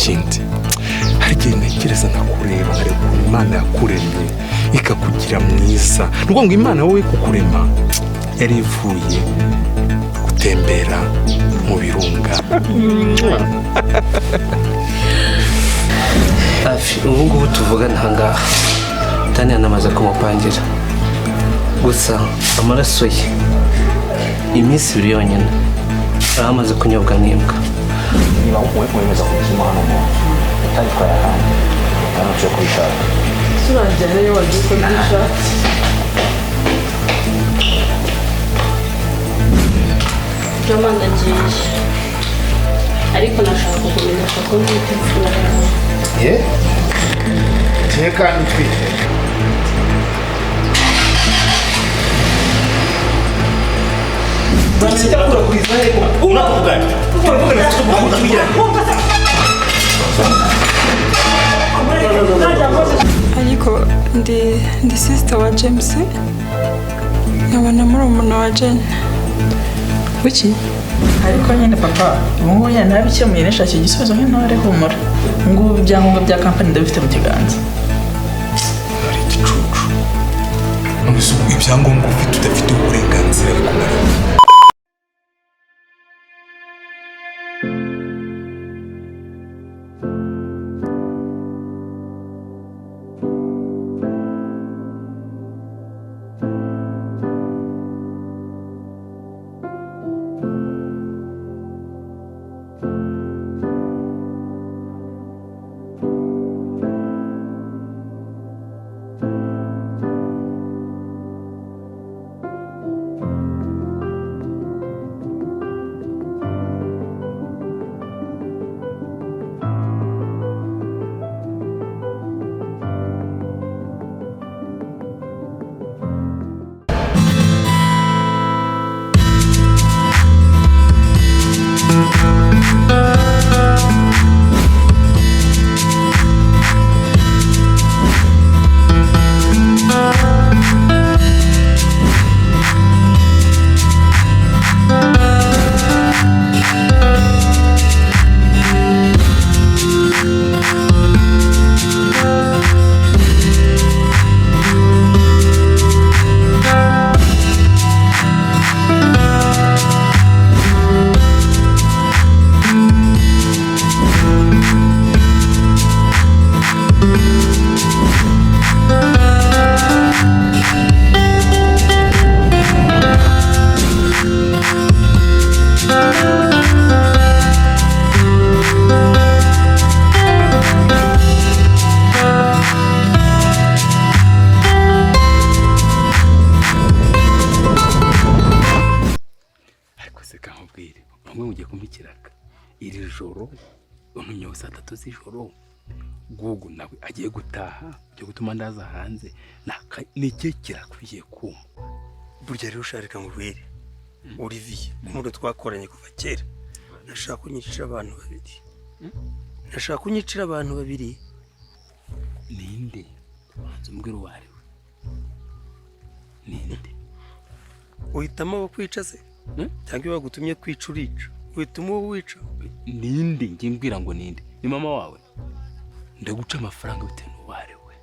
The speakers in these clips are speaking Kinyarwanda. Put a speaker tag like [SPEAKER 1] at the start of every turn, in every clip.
[SPEAKER 1] Ikindi, hari igihe ntekereza nkakureba, nkareba ukuntu Imana yakuremye ikakugira mwiza. Ni ukuvuga ngo Imana wowe kukurema yari ivuye gutembera mu birunga.
[SPEAKER 2] Hafi ubu ngubu tuvugana aha ngaha, Tani yanamaze kumupangira. Gusa amaraso ye iminsi 2 yonyine aba amaze kunyobwa n'imbwa.
[SPEAKER 3] Niba wemeza kubuzima hano mu nzu utayitwaye ahandi, ntabwo kubishaka.
[SPEAKER 4] Turangira iyo wagiye uko byishatse.
[SPEAKER 5] Joma, ndagiye, ariko nashaka kukumenyesha ko ntwite imfura yawe.
[SPEAKER 6] Ye tiye kandi utwite?
[SPEAKER 4] Ariko ndi sister wa James, nkaba na murumuna wa Jane.
[SPEAKER 7] Kuki? Ariko nyine papa, ubu ngubu nyine nabikemuye, nishakiye igisubizo nk'intore. Humura, ubu ngubu ibyangombwa bya kampani ndabifite mu kiganza.
[SPEAKER 1] Hari igicucu. None se ubu ibyangombwa ufite udafite uburenganzira bikumara?
[SPEAKER 8] Ariko se kankubwire, bamwe mugiye kumpa ikiraka iri joro, untumyeho saa 3 z'ijoro, Gugu nawe agiye gutaha, byo gutuma ndaza hanze. Ni ikihe kirakwiye kumva?
[SPEAKER 9] Burya rero usharika nkubwire, Olivier, umuntu twakoranye kuva kera, nashaka kunyicira abantu babiri, nashaka kunyicira abantu babiri.
[SPEAKER 8] Ninde? Banza umbwire uwo ari we, ninde?
[SPEAKER 9] Uhitamo abo kwica se, cyangwa iyo bagutumye kwica urica? Uhitamo uwo wica.
[SPEAKER 8] Ninde? Njye mbwira ngo ninde? Ni mama wawe? Ndaguca amafaranga bitewe n'uwo ari we.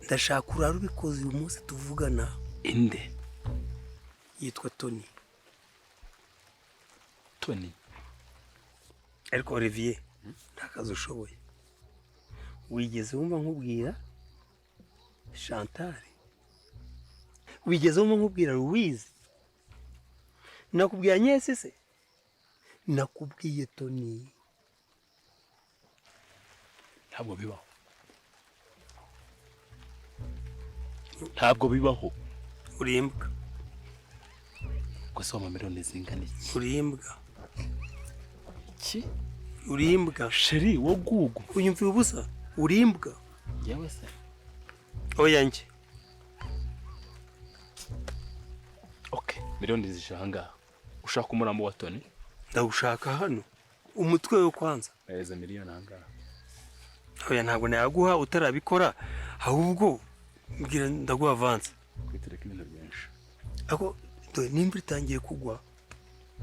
[SPEAKER 9] Ndashaka urara ubikoze uyu munsi tuvugana.
[SPEAKER 8] Inde?
[SPEAKER 9] Yitwa Tony.
[SPEAKER 8] Tony?
[SPEAKER 9] Ariko Olivier, nta kazi ushoboye. Wigeze wumva nkubwira Chantal? Wigeze wumva nkubwira Louise? Nakubwiye Agnès se? Nakubwiye Tony.
[SPEAKER 8] Ntabwo bibaho, ntabwo bibaho.
[SPEAKER 9] Uri imbwa.
[SPEAKER 8] Gusa wa miliyoni zingana iki?
[SPEAKER 9] Uri imbwa.
[SPEAKER 8] Iki?
[SPEAKER 9] Uri imbwa.
[SPEAKER 8] Chéri wo Gugu.
[SPEAKER 9] Unyumviye ubusa? Uri imbwa.
[SPEAKER 8] Yewe se.
[SPEAKER 9] Oya njye.
[SPEAKER 8] Okay, miliyoni zije ahangaha. Ushaka umurambo wa Tony?
[SPEAKER 9] Ndawushaka hano. Umutwe we kwanza.
[SPEAKER 8] Hereza miliyoni ahangaha.
[SPEAKER 9] Oya, ntabwo nayaguha utarabikora, ahubwo mbwira ndaguha avance.
[SPEAKER 8] Kwitereka ibintu byinshi.
[SPEAKER 9] Ako dore nimba itangiye kugwa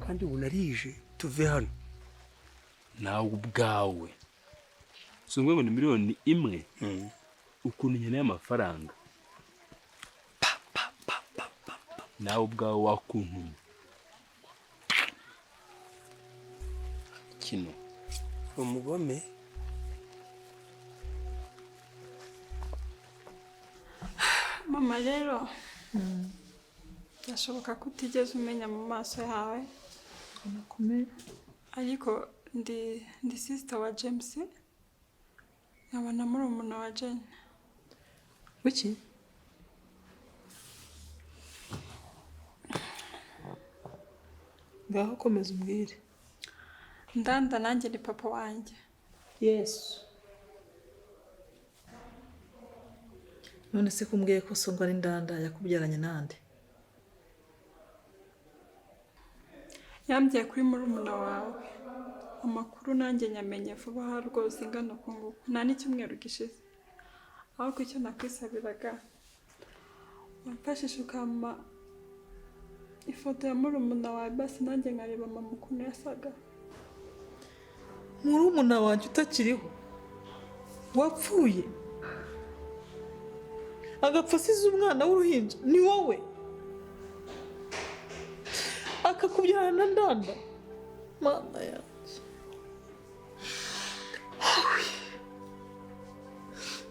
[SPEAKER 9] kandi ubu narije, tuve hano.
[SPEAKER 8] Nawe ubwawe si ngombwa ngo ni 1 miliyoni. Ukuntu nkeneye amafaranga, nawe ubwawe wakuntuma kino.
[SPEAKER 9] Umugome.
[SPEAKER 4] Mama rero, byashoboka ko utigeze umenya mu maso yawe, ariko ndi sister wa James, nkaba na murumuna wa Jenny.
[SPEAKER 7] Wiki? Ngaho komeza umbwire.
[SPEAKER 4] Ndanda nanjye ni papa wanjye.
[SPEAKER 7] Yesu. None se kumbwiye ko so ngo ari Ndanda, yakubyaranye nande?
[SPEAKER 4] Yambwiye kuri murumuna wawe. Amakuru nanjye nyamenye vuba aha rwose, ingana uku nguku, nta n'icyumweru gishize. Ahubwo icyo nakwisabiraga, wamfashije ukampa ifoto ya murumuna wawe, basi nanjye nkareba mama ukuntu yasaga.
[SPEAKER 7] Murumuna wanjye utakiriho, wapfuye, agapfa asize umwana w'uruhinja, ni wowe, akakubyarana na Ndanda? Mana yanjye!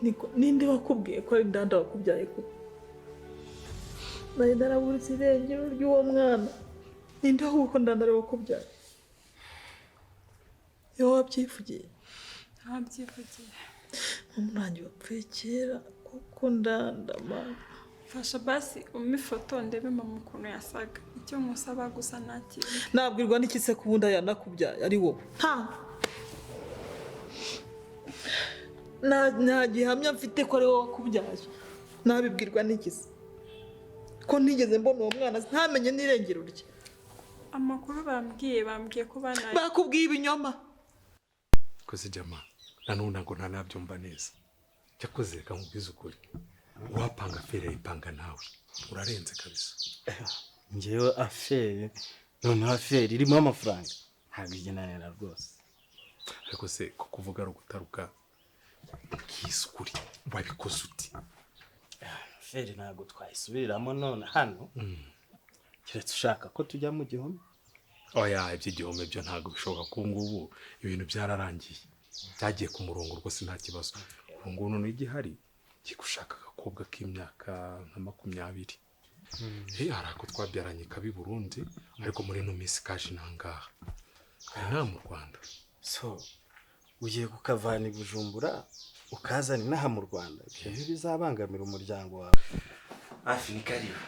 [SPEAKER 7] Niko, ninde wakubwiye ko ari Ndanda wakubyaye? Koko nari narabuze irengero ry'uwo mwana. Ninde wakubwiye ko Ndanda ari we wakubyaye? Iyo wabyivugiye?
[SPEAKER 4] Ntabyivugiye.
[SPEAKER 7] Murumuna wanjye wapfuye kera kuko Ndanda, Mana!
[SPEAKER 4] Fasha basi umpe ifoto ndebe mama ukuntu yasaga. Icyo nkusaba gusa, nta kintu.
[SPEAKER 7] Nabwirwa n'iki se ko ubundi yanakubyaye ari wowe? Nta gihamya mfite ko ari wowe wakubyaye. Nabibwirwa n'iki se ko ntigeze mbona uwo mwana, ntamenye n'irengero rye?
[SPEAKER 4] Amakuru bambwiye ko bana
[SPEAKER 7] Bakubwiye ibinyoma.
[SPEAKER 1] Koze jama, nanone ntabwo ntanabyumva neza. Cyakoze reka nkubwize ukuri, uwapanga affaire yayipanga nawe, urarenze kabisa.
[SPEAKER 6] Ngewe affaire, noneho affaire irimo amafaranga, ntabwo igenanira rwose.
[SPEAKER 1] Ariko se ko kuvuga ari ugutaruka, bwiza ukuri, wabikoze uti?
[SPEAKER 6] Affaire ntabwo twayisubiriramo none hano, keretse ushaka ko tujya mu gihome.
[SPEAKER 1] Oya, iby'igihome byo ntabwo bishoboka ko ubu ngubu ibintu byararangiye, byagiye ku murongo rwose, nta kibazo. Ubu ngubu noneho igihari, ngiye gushaka agakobwa k'imyaka nka 20. Hari ako twabyaranye kabi Burundi, ariko muri ino minsi kaje inangaha, kari nta mu Rwanda.
[SPEAKER 6] So ugiye kukavana i Bujumbura ukazana inaha mu Rwanda? Ibyo ntibizabangamira umuryango wawe?
[SPEAKER 3] Hafi ni karibu.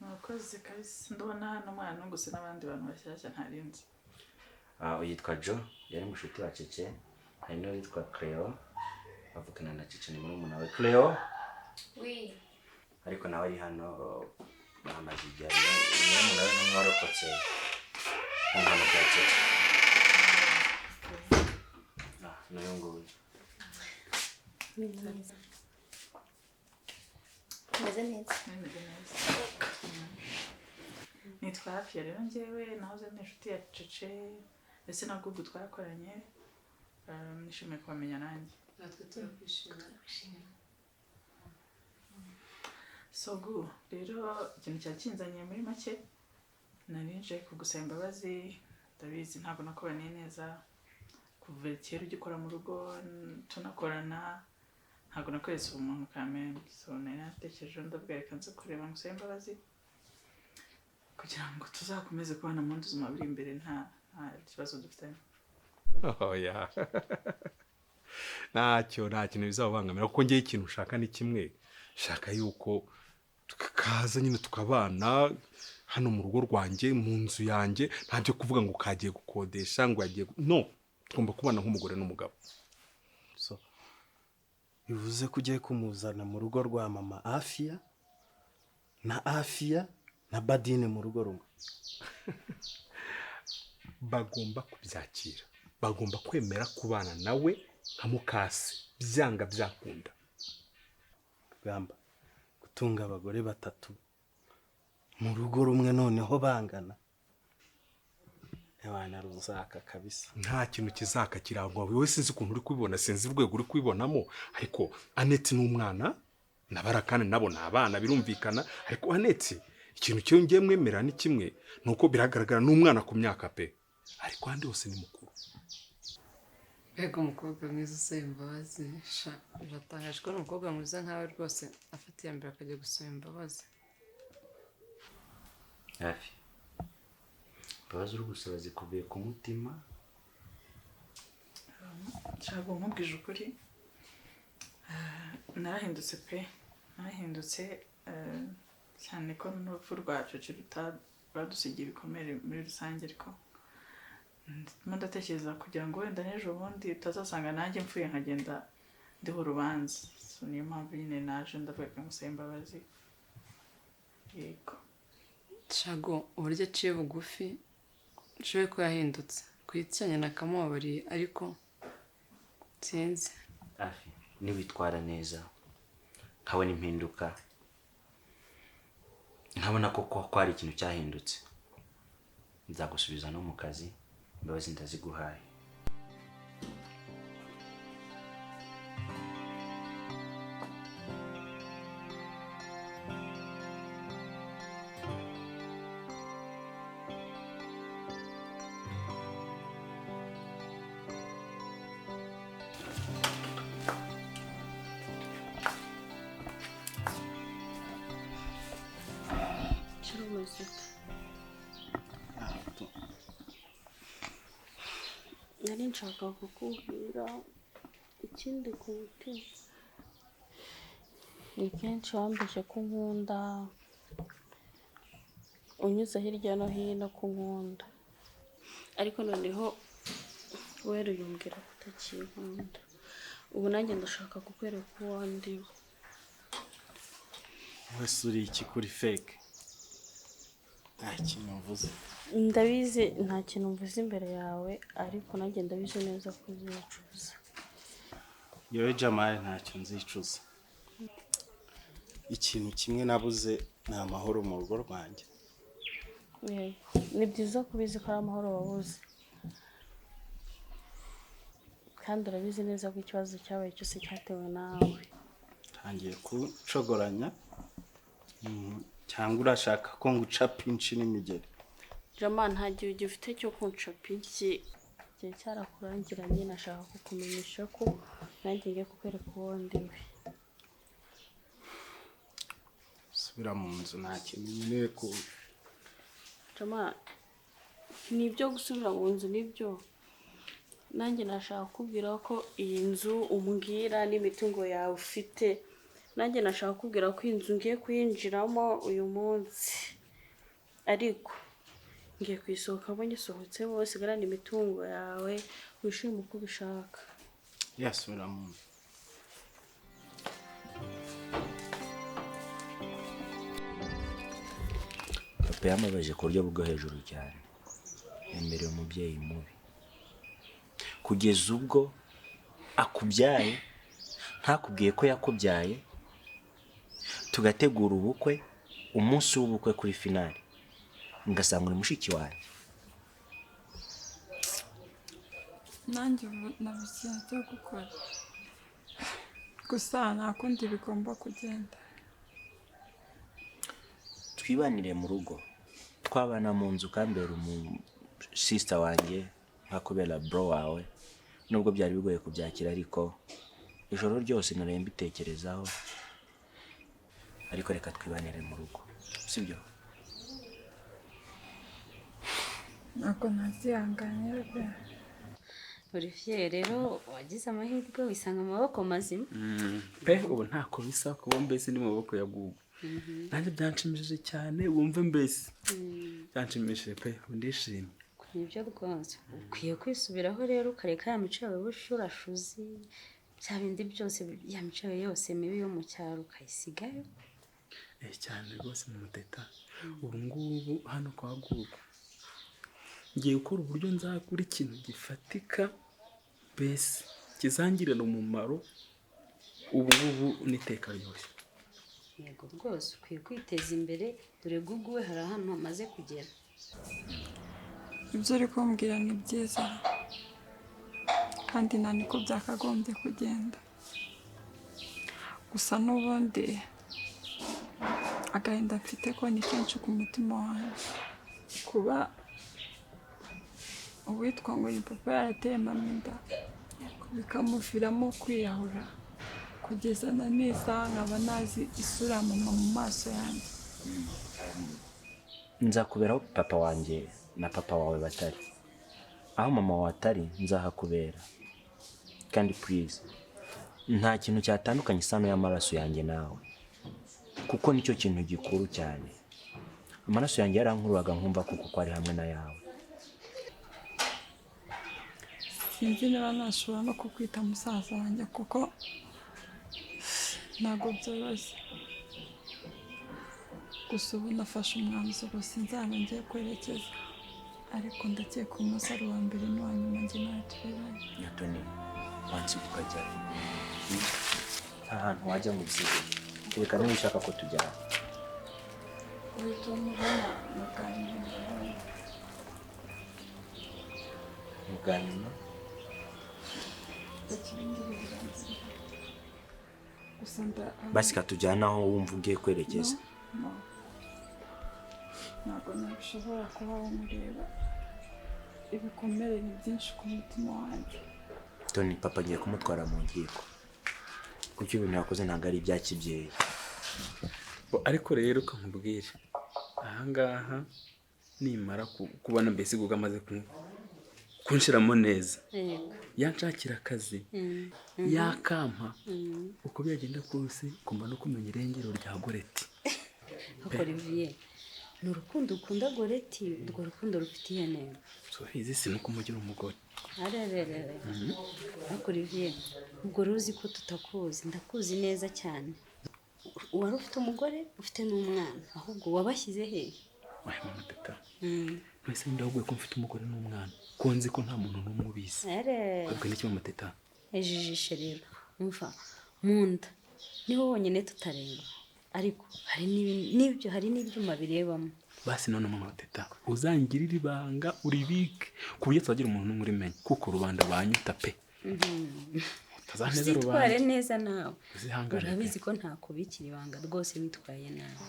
[SPEAKER 7] Murakoze kabisa. Ndabona hano umwana nungutse n'abandi bantu bashyashya ntarinzi.
[SPEAKER 3] Ah, uyitwa Joe, yari mushuti wa Cece. Hari n'uwitwa Cleo, bavugana na Cece, ni murumuna we Cleo.
[SPEAKER 5] Oui.
[SPEAKER 3] Ariko nawe ari hano bamaze igihe. Ni murumuna we n'umwe warokotse mu mpanuka ya Cece. Ah, n'uyu nguyu.
[SPEAKER 5] Meze neza.
[SPEAKER 7] Meze neza. Nitwa Hafi. Rero njyewe nahoze ndi inshuti ya Cece ndetse na Gugu, twarakoranye. Nishimiye kubamenya nanjye.
[SPEAKER 5] Natwe turakwishimira.
[SPEAKER 7] So gu rero, ikintu cyakinzanye muri make, nari nje kugusaba imbabazi. Ndabizi ntabwo nakoraniye neza kuva kera ugikora mu rugo, tunakorana, ntabwo nakweretse ubumuntu kamere. So nari natekereje, ndavuga reka nze kureba ngusabe imbabazi kugira ngo tuzakomeze kubana mu buzima buri imbere nta kibazo dufitanye.
[SPEAKER 1] Oya, ntacyo, nta kintu bizababangamira, kuko ngewe ikintu ushaka ni kimwe: shaka yuko kaza nyine tukabana hano mu rugo rwanjye, mu nzu yanjye. Ntabyo kuvuga ngo kagiye gukodesha, ngo yagiye no tugomba kubana nk'umugore n'umugabo.
[SPEAKER 6] So bivuze ko ugiye kumuzana mu rugo rwa mama Afiya na Afiya na Badine mu rugo rumwe?
[SPEAKER 1] Bagomba kubyakira, bagomba kwemera kubana nawe nka mukase, byanga byakunda.
[SPEAKER 6] Rugamba, gutunga abagore batatu mu rugo rumwe, noneho bangana. Ewana ruzaka kabisa.
[SPEAKER 1] Nta kintu kizaka kirangwa. Wowe sinzi ukuntu uri kubibona, sinzi urwego uri kubibonamo, ariko Annette ni umwana na Barakane nabo ni abana birumvikana, ariko Annette ikintu cyo ngiye mwemera ni kimwe nuko biragaragara n'umwana ku myaka pe, ariko andi hose ni mukuru.
[SPEAKER 10] Mbega umukobwa mwiza usaba imbabazi, sha biratangaje ko umukobwa mwiza nkawe rwose afata iya mbere akajya gusaba imbabazi.
[SPEAKER 3] Hafi imbabazi uri gusaba zikuvuye ku mutima.
[SPEAKER 7] Ntabwo nkubwije ukuri, narahindutse pe, narahindutse cyane ko n'urupfu rwa Cece rwadusigiye ibikomere muri rusange, ariko ndimo ndatekereza kugira ngo wenda n'ejo bundi utazasanga nanjye mfuye nkagenda ndiho urubanza. So niyo mpamvu nyine naje ndavuga ngo musaba imbabazi. Yego
[SPEAKER 10] Shago uburyo aciye bugufi nshoboye ko yahindutse ku gitsina nakamubabariye, ariko sinzi.
[SPEAKER 3] Afi niwitwara neza nkabona impinduka, nkabona ko ko hari ikintu cyahindutse, nzagusubiza no mu kazi, imbabazi ndaziguhaye.
[SPEAKER 5] Nari nshaka kukubwira ikindi ku mutima. Ni kenshi wambeshye ko nkunda, unyuze hirya no hino ko nkunda, ariko noneho weruye umbwira ko utakinkunda. Ubu nanjye ndashaka kukwereka uwo ndiwe.
[SPEAKER 6] Wese uri iki kuri fake? Nta kintu mvuze.
[SPEAKER 5] Ndabizi nta kintu mvuze imbere yawe, ariko nanjye ndabizi neza ko uzicuza.
[SPEAKER 6] Yewe Jamal ntacyo nzicuza. Ikintu kimwe nabuze ni amahoro mu rugo rwanjye.
[SPEAKER 5] Ni byiza kubizi ko ari amahoro wabuze, kandi urabizi neza ko ikibazo cyabaye cyose cyatewe nawe.
[SPEAKER 6] Ntangiye kucogoranya cyangwa urashaka ko nguca pinchi n'imigeri?
[SPEAKER 5] Jama nta gihe ugifite cyo kunca pinchi, igihe cyarakurangiranye. Nashaka kukumenyesha ko nanjye ngiye kukwereka uwo ndiwe.
[SPEAKER 6] Subira mu nzu nta kintu nkeneye ku
[SPEAKER 5] Jama, nibyo gusubira mu nzu nibyo. Nanjye nashaka kukubwira ko iyi nzu umbwira n'imitungo yawe ufite, nanjye nashaka kukubwira ko inzu ngiye kuyinjiramo uyu munsi, ariko ngiye kuyisohokamo nyisohotse bose usigarane imitungo yawe wishime uko ubishaka.
[SPEAKER 6] Yasubira mu nzu.
[SPEAKER 3] Papa yambabaje ku buryo bwo hejuru cyane, yemereye umubyeyi mubi kugeza ubwo akubyaye ntakubwiye ko yakubyaye, tugategura ubukwe, umunsi w'ubukwe kuri finale ngasanga uri mushiki wanjye.
[SPEAKER 4] Nanjye ubu nabuze ikintu cyo gukora, gusa nta kundi bigomba kugenda.
[SPEAKER 3] Twibanire mu rugo, twabana mu nzu ukambera sister wanjye nkakubera bro wawe, nubwo byari bigoye kubyakira, ariko ijoro ryose naraye mbitekerezaho. Ariko reka twibanire mu rugo, sibyo?
[SPEAKER 4] Ntabwo nazihanganira pe.
[SPEAKER 11] Olivier rero wagize amahirwe wisanga amaboko mazima
[SPEAKER 8] pe. Ubu ntako bisa kuba mbese ni mu maboko ya Gugu. Nanjye byanshimishije cyane, wumve mbese byanshimishije pe, ndishimye.
[SPEAKER 11] Nibyo rwose ukwiye kwisubiraho rero, ukareka ya mico yawe y'ubushurashuzi, bya bindi byose, ya mico yawe yose mibi yo mu cyaro ukayisigayo.
[SPEAKER 8] Cyane rwose mu muteta. Ubu ngubu hano kwa Gugu ngiye gukora uburyo nzagura ikintu gifatika mbese kizangirira umumaro, ubu ngubu n'iteka ryose.
[SPEAKER 11] Yego rwose ukwiye kwiteza imbere, dore Gugu we hari ahantu hamaze kugera.
[SPEAKER 4] Ibyo uri kumbwira ni byiza kandi nta niko byakagombye kugenda. Gusa n'ubundi agahinda mfite ko ni kenshi ku mutima wanjye. Kuba uwitwa ngo ni papa yarateye mama inda bikamuviramo kwiyahura, kugeza na n'isaha nkaba nazi isura ya mama mu maso yanjye.
[SPEAKER 3] Nzakuberaho papa wanjye na papa wawe batari. Aho mama wawe atari nzahakubera. Kandi please, nta kintu cyatandukanye isano y'amaraso yanjye nawe, kuko nicyo kintu gikuru cyane. Amaraso yanjye yarankururaga nkumva kuko ko ari hamwe na yawe.
[SPEAKER 4] Sinzi niba nashobora no kukwita musaza wanjye kuko ntabwo byoroshye. Gusa ubu nafashe umwanzuro, sinzaba ngiye kwerekeza, ariko ndakeka umunsi ari uwa mbere n'uwa nyuma njye nawe turebanye.
[SPEAKER 3] Nyatoni, wansiga ukajya nta hantu wajya ngo usige, kereka niba ushaka ko tujyana.
[SPEAKER 4] Uhita umubona mu bwa nyuma mbonye.
[SPEAKER 3] Mu bwa nyuma?
[SPEAKER 4] Gusa
[SPEAKER 3] Basi katujyana aho wumva ugiye kwerekeza.
[SPEAKER 4] No. Ntabwo nabishobora kuba wamureba. Ibikomere ni byinshi ku mutima wanjye.
[SPEAKER 3] Tony, papa agiye kumutwara mu nkiko kuko ibintu yakoze ntabwo ari ibya kibyeyi.
[SPEAKER 8] Ariko rero kankubwire, ahangaha nimara kubona mbese guga amaze kunshiramo neza, yanshakira akazi, yakampa, uko byagenda kose ngomba no kumenya irengero rya Goreti.
[SPEAKER 11] Olivier, ni urukundo ukunda Goreti, urwo rukundo rufitiye neza.
[SPEAKER 8] Subizi si no kumugira umugore.
[SPEAKER 11] Arererere. Ariko Olivier, ubwo ruzi ko tutakuzi, ndakuzi neza cyane. Wari ufite umugore, ufite n'umwana, ahubwo wabashyize he?
[SPEAKER 8] Oya mama teta. Mwese ndaguye ko mfite umugore n'umwana, ko nzi ko nta muntu n'umwe ubizi. Kwebwe n'iki mama teta?
[SPEAKER 11] Ejijishe rero, umva munda niho wonyine tutareba, ariko hari n'ibyo hari n'ibyuma birebamo.
[SPEAKER 8] Basi none mama teta, uzangirira ibanga uribike ku buryo tutagira umuntu n'umwe urimenya, kuko rubanda banyuta pe. Utazaneza rubanda.
[SPEAKER 11] Uzitware neza nawe. Urabizi ko ntakubikira ibanga rwose witwaye nabi.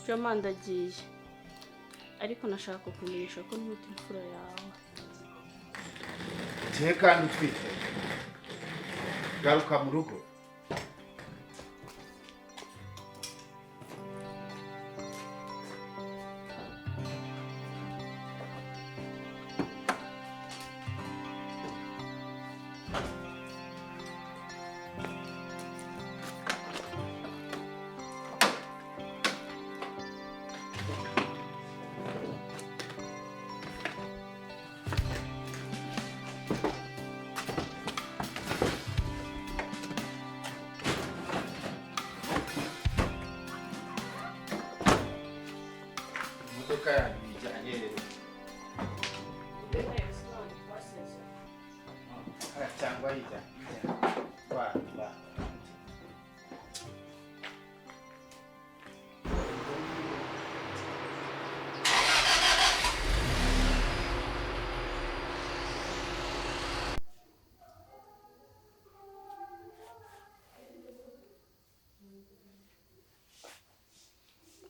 [SPEAKER 5] Joma ndagiye, ariko nashaka kukumenyesha ko ntwite imfura yawe.
[SPEAKER 12] Ugiye kandi utwite, garuka mu rugo. Imodoka yanyu ijyanye cyangwa yijyanye.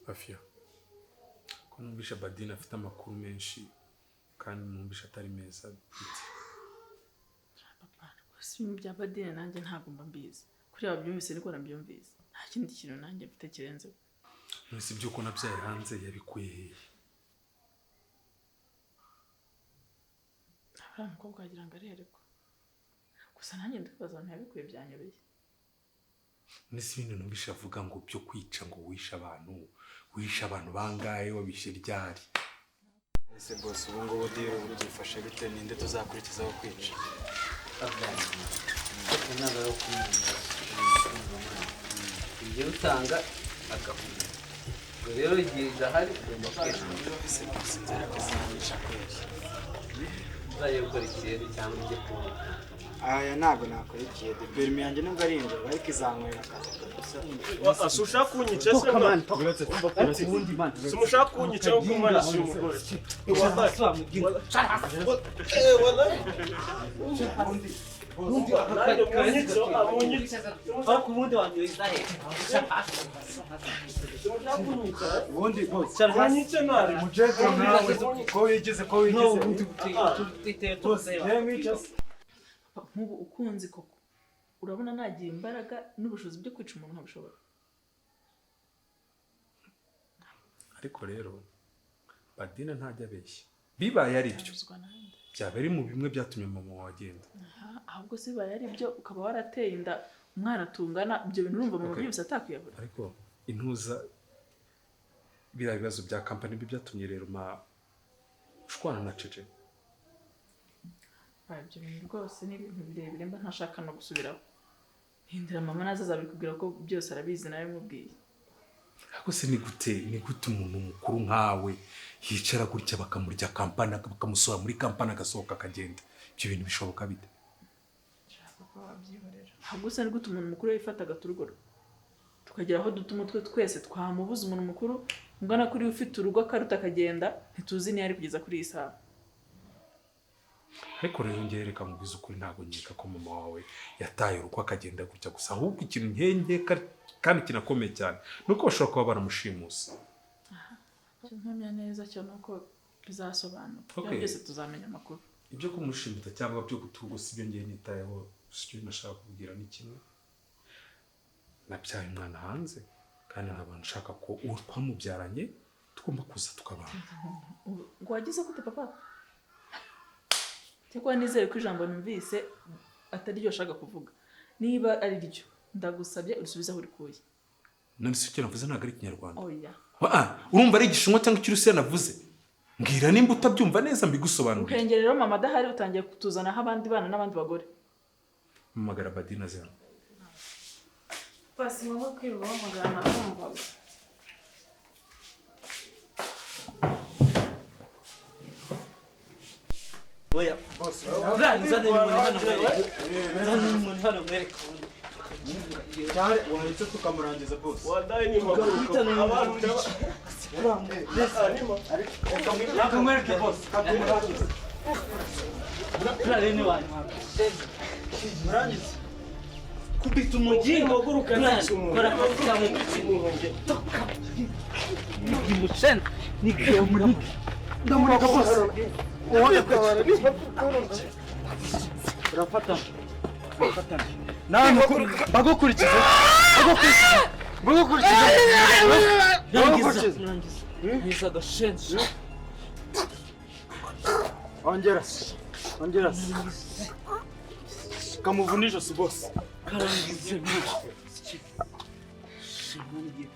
[SPEAKER 1] Afia, ko numvisha Badine afite amakuru menshi kandi numvisha atari meza biti.
[SPEAKER 7] Papa, rwose ibintu bya Badine nanjye ntabwo mba mbizi. Kuri ababyumvise niko nabyumvise. Nta kindi kintu nanjye mfite kirenze.
[SPEAKER 1] None ibyo ko nabyaye hanze yabikuye hehe?
[SPEAKER 7] Uriya mukobwa wagira ngo arerekwa. Gusa nanjye ndibaza ahantu yabikuye byanyobeye.
[SPEAKER 1] Nese ibintu numvisha avuga ngo byo kwica ngo wishe abantu bangahe wabishe ryari?
[SPEAKER 13] Ese boss ubu ngubu deal ubu byifashe bite, ninde tuzakurikizaho kwica?
[SPEAKER 2] Ibyo utanga agahumeka. Rero igihe ndahari ugomba kwihangana. Uzajya gukora ikiyede cyangwa ujye kunywa.
[SPEAKER 13] Aya ntabwo nakora ikiyede, perimi yanjye nubwo ari injoro ariko izanywera akazi kabisa.
[SPEAKER 14] Asa ushaka kunyica se mwana? Si mushaka kunyica kuko umwana si umugore.
[SPEAKER 13] Ubundi bose mujego nawe ko wigize bose yemwica se.
[SPEAKER 7] Nk'ubu ukunzi koko urabona nagira imbaraga n'ubushobozi byo kwica umuntu nkabishobora.
[SPEAKER 1] Ariko rero Badina ntajya abeshya, bibaye ari byo byaba ari mu bimwe byatumye mama wawe agenda.
[SPEAKER 7] Ahubwo se bibaye ari byo ukaba warateye inda umwana tungana, ibyo bintu urumva mama byose atakwiyahura.
[SPEAKER 1] Ariko intuza biriya bibazo bya kampani bi byatumye rero ma shwana na Cece.
[SPEAKER 7] Ibyo bintu rwose ni ibintu birebire mba ntashaka no gusubiraho. Hindura mama naza azabikubwira ko byose arabizi nawe mubwiye.
[SPEAKER 1] Ariko se ni gute umuntu mukuru nkawe yicara gutya bakamurya kampani bakamusohora muri kampani agasohoka akagenda? Ibyo bintu bishoboka bite?
[SPEAKER 7] Ahubwo se ni gute umuntu mukuru yifataga urugo tukagera aho duta umutwe twese twamubuza umuntu mukuru ungana kuri ufite urugo akaruta akagenda ntituzi niyo ari kugeza kuri iyi saha.
[SPEAKER 1] Ariko rero ngewe reka mubwize ukuri, ntabwo nkeka ko mama wawe yataye urugo akagenda gutya gusa, ahubwo ikintu nkengeka kandi kinakomeye cyane nuko bashobora kuba baramushimuse.
[SPEAKER 7] Icyo mpamya neza cyo nuko bizasobanuka byose, tuzamenya amakuru.
[SPEAKER 1] Ibyo kumushimuta cyangwa byo guturugo si byo ngiye nitayeho, si byo nashaka kubwira ni kimwe. Nabyaye umwana hanze kandi nkaba nshaka ko uwo twamubyaranye tugomba kuza tukabana.
[SPEAKER 7] Ngo wagize gute papa? Cyakora nizere ko ijambo numvise atari ryo ashaka kuvuga. Niba ari ryo ndagusabye urisubize aho urikuye.
[SPEAKER 1] None se icyo navuze ntabwo ari ikinyarwanda?
[SPEAKER 7] Oya.
[SPEAKER 1] Urumva ari igishinwa cyangwa ikirusiya navuze? Mbwira nimba utabyumva neza mbigusobanurire.
[SPEAKER 7] Ukengera rero mama adahari utangiye kutuzanaho abandi bana n'abandi bagore.
[SPEAKER 1] Mpamagara Badina zero.
[SPEAKER 5] Basi ngombwa kwirirwa bahamagara nakumvaga.
[SPEAKER 2] Oya, nzane umuntu hano mwereke.
[SPEAKER 13] Cyane wahita tukamurangiza bose.
[SPEAKER 14] Wadaye ni maguruka abantu
[SPEAKER 13] akamwereke bose kamurangiza.
[SPEAKER 2] Urare ni wanyu.
[SPEAKER 13] Murangiza.
[SPEAKER 2] Kubita umugingo guruka nta kora kamukingo. Ni ni
[SPEAKER 13] ndamureka bose. Urafatana. Urafatana. Nawe bagukurikiza. Bagukurikiza. Bagukurikiza.
[SPEAKER 2] Ngiza gashenzi.
[SPEAKER 13] Ongera. Ongera. Kamuvuna ijosi bose.
[SPEAKER 2] Karangize. Shimani giye.